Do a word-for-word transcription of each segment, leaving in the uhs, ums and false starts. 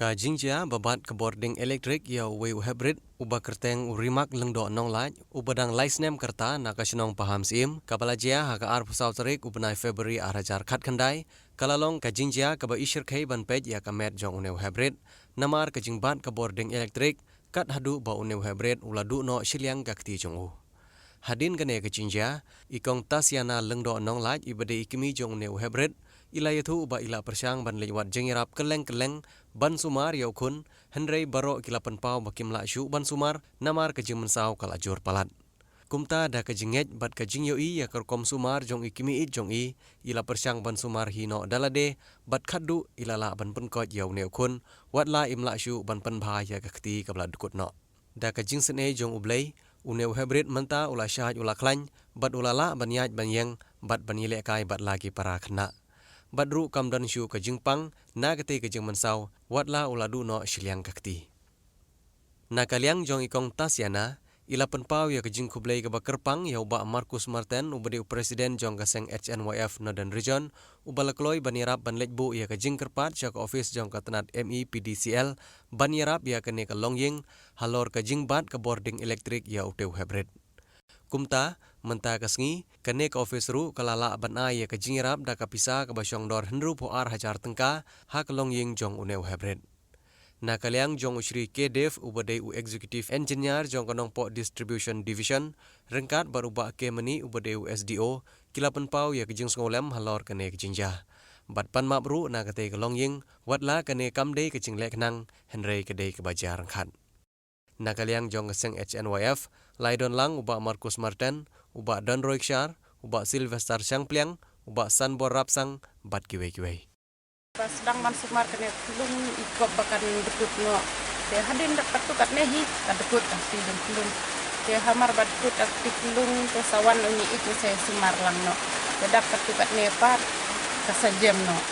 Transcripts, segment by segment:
Ka jingjia ba bat ka bording elektrik ïa uwei u heprit uba kyrteng u Rimak Lyngdoh Nonglait, uba dang lai snem ka rta na ka shnong Pahamsyiem, kaba la jia ha ka arphew saw tarik u bnai February ar hajar khatkhyndai, ka la long ka jingjia kaba i shyrkhei ban peit ïa ka met jong une u heprit, namar ka jingbat ka bording elektrik, kat haduh ba une u heprit u la duh noh shiliang ka kti jong u. Hadien kane ka jingjia, i Kong Tasiana Lyngdoh Nonglait, iba dei i kmie jong une u heprit, i la ïathuh ba i la pyrshang ban leit wad jingïarap kylleng kylleng ban sumar ïa u khun, hynrei baroh ki la pynpaw ba kim lah shuh ban sumar, namar ka jingmynsaw ka la jur palat. Kumta da ka jingngeit bad ka jingïohi ïa ka rukom sumar jong i kmie ïeit jong i, i la pyrshang ban sumar hi noh da lade, bad khatduh i la lah ban pynkoit ïa une u khun, wat la im lah shuh ban pynbha ïa ka kti kaba la dkut noh. Da ka jingsnei jong U Blei, une u heprit mynta u la shait u la khlaiñ, bad u la lah ban ïaid ban ïeng, bad ban ïalehkai bad la ki para khynnah. Bad ruh kam don shuh ka jingpang, na katei ka jingmynsaw, wat la u la duh noh shiliang ka kti. Na ka liang jong i Kong Tasiana, i la pynpaw ïa ka jingkhublei kaba kyrpang ïa u Bah Marcus Marten, uba dei u president jong ka seng H N Y F Northern Region, uba la kloi ban ïarap ban leit buh ïa ka jingkyrpad sha ka ophis jong ka tnat M E P D C L, ban ïarap ïa kane ka longïing, halor ka jingbat ka bording elektrik ïa utei u heprit. Kumta, mynta ka sngi, kane ka ophis ruh ka la lah ban ai ïa ka jingïarap da ka pisa kaba shong dor hynriewphew ar hajar tyngka, ha ka longïing jong une u heprit. Na ka liang jong u Shri K Dev, uba dei u Executive Engineer jong ka Nongpoh Distribution Division, ryngkat bad u Bah K Mani, uba dei u S D O, ki la pynpaw ïa ka jingsngewlem halor kane ka jingjia. Bad pan map ruh na katei ka longïing, wat la kane kam dei ka jingleh khnang, hynrei ka dei kaba jia ryngkat. Na ka liang jong ka seng H N Y F, la ïadon lang u Bah Marcus Marten, u Bah Don Roy Kshar, u Bah Sylvester Shangpliang, u Bah Sanbor Rapsang, bad kiwei kiwei. Ba sdang ban sumar kane ka khunlung, i kop ba kan dkut noh. Te hadien dap katto katne hi, ka dkut ka kti jong khunlung. Te hamar ba dkut ka kti khunlung, te sa wan u ngi ïeit ngi sa sumar lang noh. Te dap katto katne pat, ka sa jem noh.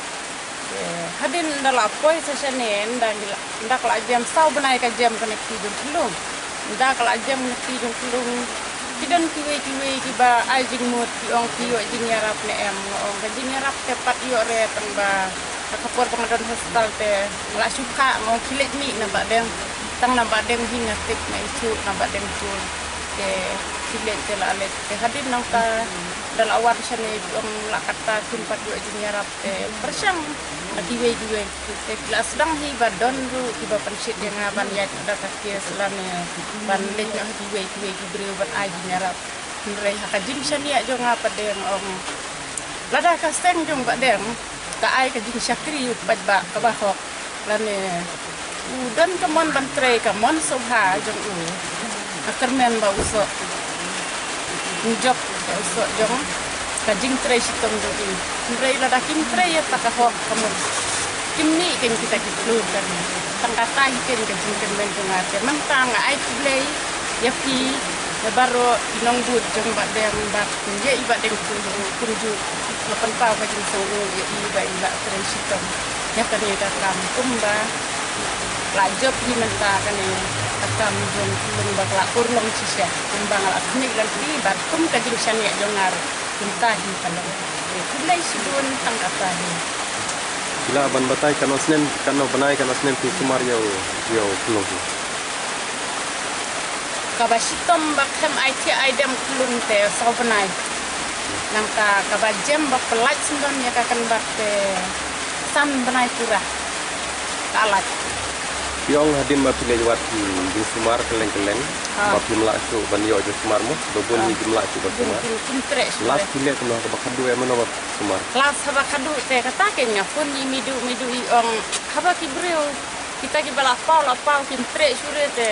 Te hadien ynda la poi sa shane, ynda ngi la, ynda ka la jem, saw bnai ka jem kane ka kti jong khunlung. Ynda ka la jem kane ka kti jong khunlung, ki don kiwei kiwei kiba ai jingmut, ki ong ki ïoh jingïarap ne em, nga ong ka jingïarap te pat ïoh re, tang ba ha ka por ba nga don hospital te nga la shu kha, nga ong khie leit mih na Bahdeng. Tang na Bahdeng hi nga tip, nga ithuh na Bahdeng pur. Te khie leit te la leit. Te hadien nangta da la wan shane, ki ong la katta kim pat ïoh jingïarap. Te pyrshang na kiwei kiwei. Te ki la sdang hi ba don ruh kiba pynshit ïa nga ban ïaid da ka case lane ban leit noh ha kiwei kiwei ki briew ban ai jingïarap. Hynrei ha ka jingshaniah jong nga pat de, nga ong, lada ka seng jong Bahdeng ka ai ka jingshakri u paidbah kaba hok, lane u don ka mon ban trei, ka mon sngewbha jong u, ka kyrmen ba u soh, u jop ka u soh jong ka jingtrei shitom jong u. Hynrei lada kim trei ïa kata ka hok, ka mut kim mih kein kita ki klur, kan. Tang kata hi kein ka jingkyrmen jong nga. Te mynta nga ai khublei ïa phi, ïa baroh ki nongbud jong Bahdeng, bad ïa i Bahdeng kumjuh, kumjuh, nga pynpaw ka jingsngewnguh ïa i ba i la trei shitom ïa kane ka kam, kumba la jop hi mynta kane ka kam jong khunlung ba ka la urlong shisha, kumba nga la khmih lynti, bad kum ka jingshaniah jong nga ruh mynta hi ka long. Khublei shibun, tang kata hi. Phi lah ban batai katno snem, katno bnai, katno snem phi sumar ïa u, ïa u khunlung phi? Kaba shitom ba khlem ai thiah ai dem khunlung te saw bnai. Nangta kaba jem ba pynlait syndon ïa ka kynbat te san bnai pura. Ka lait. Phi ong hadien ba phi leit wad ki jingsumar kylleng kylleng, ha, ba phim lah shuh ban ïoh jingsumar mo, ba bun, ha, hi kim lah shuh ban sumar. Bun, bun, kim treh shuh. Last phi leit kumno, kaba khadduh eh mano ba sumar? Last haba khadduh te kata kein nga phone ïa i Midu, Midu i ong haba ki briew kita kiba la paw la paw kim treh shuh re te.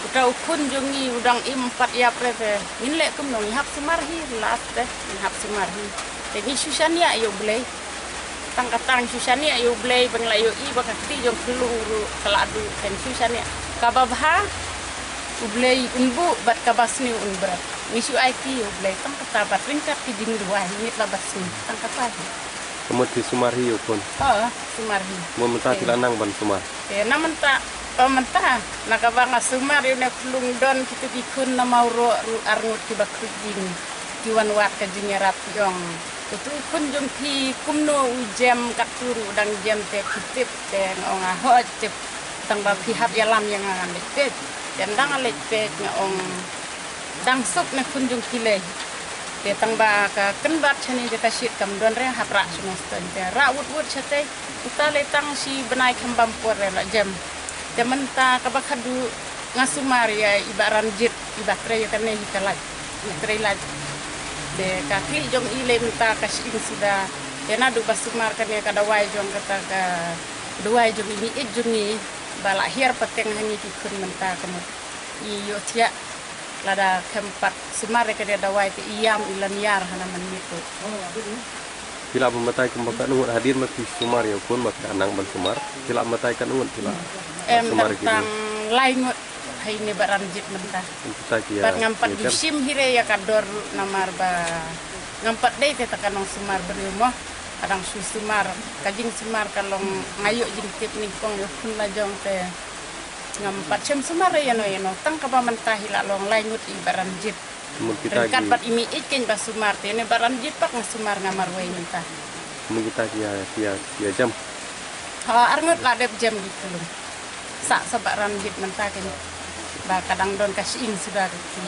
Uta u khun jong ngi u dang im pat ïap re te. Ngin leh kumno, ngi hap sumar hi, last te, ngi hap sumar hi. Te ngi shu shaniah ïa U Blei. Tang kata ngi shu shaniah ïa U Blei ba ngi la ïohi ba ka kti jong khunlung ruh ka la duh, te ngi shu shaniah. Kaba bha U Blei un buh bad kaba sniew un bret. Ngi shu aiti ïa U Blei tang kata bad ryngkat ki jingduwai ngin la bat sniew tang kata hi. Ka mut phi sumar hi ïa u khun? Ha, sumar hi. Mo mynta phi la nang ban sumar? Te na mynta, oh mynta, na kaba nga sumar ïa une u khunlung don kito ki khun na Mawroh ruh ar ngut kiba khuid ïing, ki wan wad ka jingïarap, ki ong Tu khun jong phi kumno u jem katto ruh u dang jem te phi tip te nga ong a hooid tip. Tang ba phi hap ïalam ïa nga ngan leit peit. Te ynda nga leit peit nga ong dang suk ne khun jong phi lei. Te tang ba ka kynbat shane jaka shit kam don re hap rah shano stone te rah wut wut shate. Uta lei tang shi bnai kham bam por re la jem. Te mynta kaba khadduh nga sumar ïa i Bah Ranjit i ba trei ïa kane hi ka lait. I trei lait. Te ka khlieh jong i lei mynta ka shim suda. Te naduh ba sumar kane ka dawai jong kata ka dawai jong i meieit jong i ba la hiar pateng ha ngi ki khun mynta kane. I ïohthiah lada khem pat sumar ïa kane dawai te i ïam i la niar hana man miet ruh. Phi lah ban batai kumba katno ngut hadien ba phi sumar ïa u khun ba phi la nang ban sumar. Phi lah batai katno ngut phi la Em sumar ïa ki tang lai ngut. Hai ne Bah Ranjit mynta. Kita ki Bad ngam pat ïa du kan. Shim hi re ïa ka dor namar ba ngam pat dei te ta ka nongsumar briew mo. Ka dang shu sumar ka jingsumar ka long nga ïoh jingtip nyngkong ïa u khun la jong te. Ngam pat shem sumar ïa no ïa no tang kaba mynta hi la long lai ngut i Bah Ranjit. Mun kita ryngkat ki bad i meieit keiñ ba sumar te ne Bah Ranjit pat nga sumar nga marwei mynta. Mun kita ki ïa ki ïa ki ïa jam. Ha arngut la dep jam di kulum. Sa sa Bah Ranjit mynta keiñ. Ba ka dang don ka shing suda ka ki.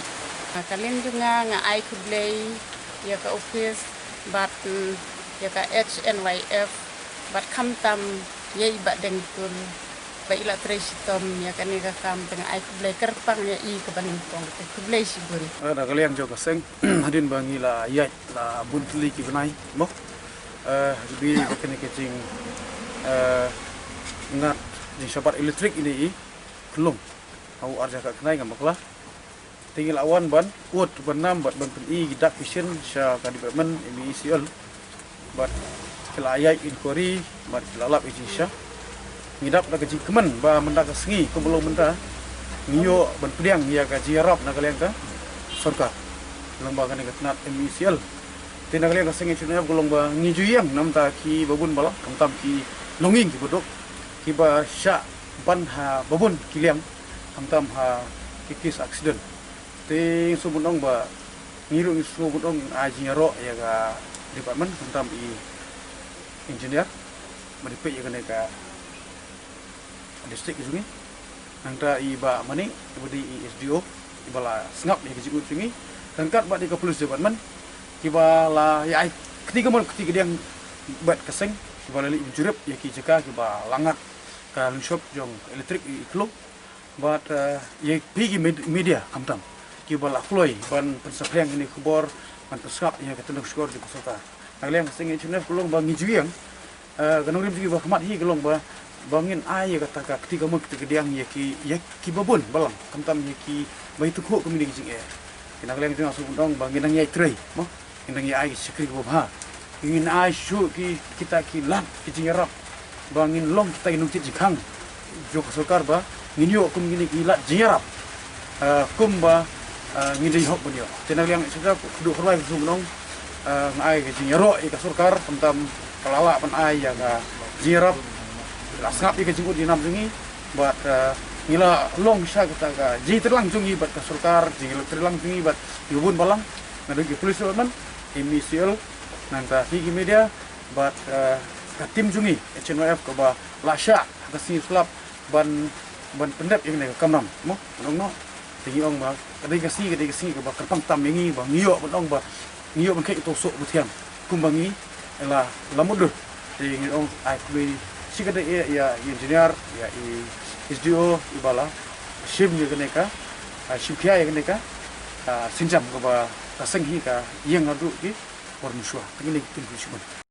Ka lin jong nga nga ai khublei ïa ka office bad mm, ïa ka H N Y F bad khamtam ïa i Bah Deng Tun. Ba i la trei shitom ïa kane ka kam te nga ai khublei kyrpang ïa i kaba nyngkong te khublei shibun. Ah, da ka liang jong ka seng hadien ba ngi la ïaid la bun tylli ki bnai mo. Eh, bi ka kane ka jing eh, ngat jing shabat elektrik ine i klum. Au arja ka khnai ngam bakla. Te ngi la wan ban ut ban nam bad ban pyni ki dak ki shin sha ka department M E C L. Bad ki la ïaid inquiry bad ki la lap ïa jingshisha. Ngi dap da ka jingkmen ba mynta ka sngi kum u long mynta ngi ïoh ban pdiang ïa ka jingïarap na ka liang ka sorkar. Long ba kane ka tnat M E C L. Te na ka liang ka seng H N Y F ka long ba ngi ju ïeng na mynta ki ba bun ba la khamtam ki longïing ki ba duk ki ba shah ban ha ba bun ki liang khamtam ha ki case accident. Te ngi sngewbha ban ong ba ngi ruh ngi sngewbha ban ong ai jingïaroh ïa ka department khamtam i engineer ba dei peit ïa kane ka district jong ngi. Nangta i Bah Manik i ba dei i S D O i ba la sngap ïa ka jingud jong ngi. Ryngkat bad ïa ka police department ki ba la ïa ai kti kamon kti kadiang bad ka seng ki ba la leit jurip ïa ki jaka ki ba la ngat ka lynshop jong elektrik i klum. Bad eh, ïa phi ki med- media khamtam ki ba la kloi ban pynsaphriang kine khubor ban pynsngap ïa ka tnat shkor jong ka sorkar. Na ka liang ka seng H N Y F ka long ba ngi ju ïeng eh, ka nongrim jong ngi ba khmat hi ka long ba ba ngin ai ïa kata ka kti kamon kti kadiang ïa ki ïa ki ba bun balang khamtam ïa ki ba ïa tu khuk kmini ki jingeh. Ki na ka liang jong nga sngewbha ban ong ba ngin nang ïai trei mo. Ngin dang ïa ai ki shakri kiba bha. Ngin ai shuh ki kita ki lad ki jingïarap ba ngin long kita ki nongtip jingkhang jong ka sorkar ba ngin ïoh kum kine ki lad jingïarap. Ah, kumba ah, ngin dei hok ban ïoh. Te na ka liang sorkar khublei khublei shu nong ah, nga ai ka jingïaroh ïa ka sorkar khamtam ka la lah ban ai ïa ka jingïarap. La sngap ïa ka jingud jingïarap jong ngi bad ah, ngi la long sha kata ka jingtreilang jong ngi bad ka sorkar jingtreilang jong ngi bad ki bun balang. Naduh ki police department, M E C L, nangta phi ki media bad eh, ka team jong ngi H N Y F kaba la shah ha ka sngi slap ban ban pyndep ïa kane ka kamram mo nong no. Te ngi ong ba ka dei ka sngi ka dei ka sngi kaba kyrpang tam ïa ngi ba ngi ïoh ban ong ba ngi ïoh ban kheit to sok buthiang kumba ngi la la mudut. Te ngi ong ai khublei shi ka dei ïa ïa engineer ïa i S D O i ba la shim ïa kane ka ah, shim khia ïa kane ka ah, sinjam kaba ka seng hi ka ïeng haduh ki por mynshuwa. Te ngi leh ki tin ku shibun.